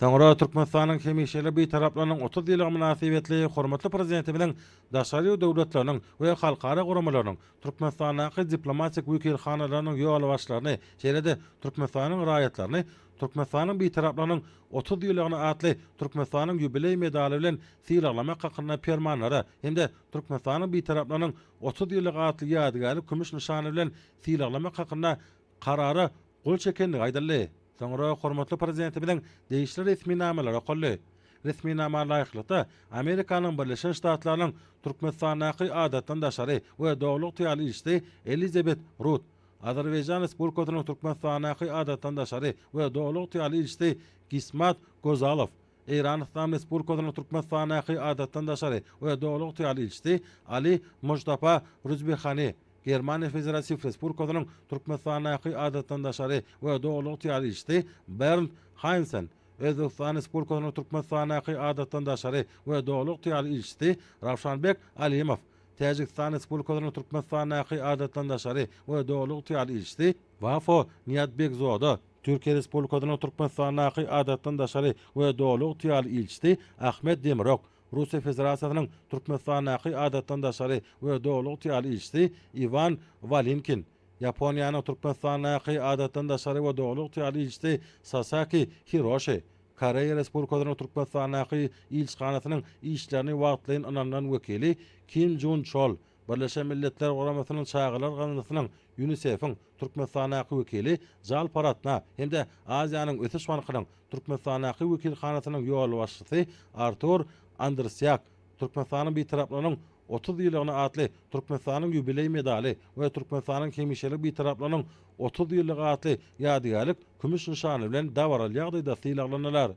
Soňra Türkmenistanyň hemişelik Bitaraplygynyň 30 ýyllygy mynasybetli hormatly Prezidentimiziň daşary ýurt döwletleriniň we halkara guramalarynyň Türkmenistandaky diplomatik wekilhanalarynyň ýolbaşçylaryny, şeýle-de Türkmenistanyň raýatlaryny Türkmenistanyň Bitaraplygynyň 30 ýyllygyna atly Türkmenistanyň ýubileý medaly bilen sylaglamak hakynda Permanlara hem-de Türkmenistanyň Bitaraplygynyň 30 ýyllygy atly ýadygärlik kümüş nyşany bilen sylaglamak hakynda Karara gol çekendigi aýdyldy. Soňra hormatly Prezidentimiziň degişli resminamalary okaldy. Resminama laýyklykda, Amerikanyň Birleşen Ştatlarynyň Türkmenistandaky Adatdan daşary we Doly ygtyýarly ilçisi Elizabet Rut, Azerbaýjan Respublikasynyň Türkmenistandaky Adatdan daşary we Doly ygtyýarly ilçisi Gismat Gozalow, Eýran Yslam Respublikasynyň Türkmenistandaky Adatdan daşary we Doly ygtyýarly ilçisi Ali Mojtaba Ruzbehani, Germaniýa Federatiw Respublikasynyň Türkmenistandaky Adatdan daşary we Doly ygtyýarly ilçisi Bernd Haýnsen, Özbegistan Respublikasynyň Türkmenistandaky Adatdan daşary we Doly ygtyýarly ilçisi Rawşanbek Alimow, Täjigistan Respublikasynyň Türkmenistandaky Adatdan daşary we Doly ygtyýarly ilçisi Wafo Niýatbekzoda, Türkiýe Respublikasynyň Türkmenistandaky Adatdan daşary we Doly ygtyýarly ilçisi Ahmet Demirok, Russiýa Federasiýasynyň Türkmenistandaky Adatdan daşary we Doly ygtyýarly ilçisi Iwan Walinkin, Ýaponiýanyň Türkmenistandaky Adatdan daşary we Doly ygtyýarly ilçisi Sasaki Hiroşi, Koreýa Respublikasynyň Türkmenistandaky ilçihanasynyň işlerini wagtlaýyn ynanylan wekili Kim Jun Çol, Birleşen Milletler Guramasynyň Çagalar gaznasynyň, Ýunisef-iň, Türkmenistandaky wekili Jalpa Ratna hem-de Aziýanyň Ösüş bankynyň Türkmenistandaky wekilhanasynyň ýolbaşçysy Artur Andrsiak Türkmenistanyň Bitaraplygynyň 30 ýyllygyna atly Türkmenistanyň ýubileý medaly we Türkmenistanyň hemişelik Bitaraplygynyň 30 ýyllygy atly ýadygärlik kümüş nyşany bilen dabaraly ýagdaýda sylaglandylar.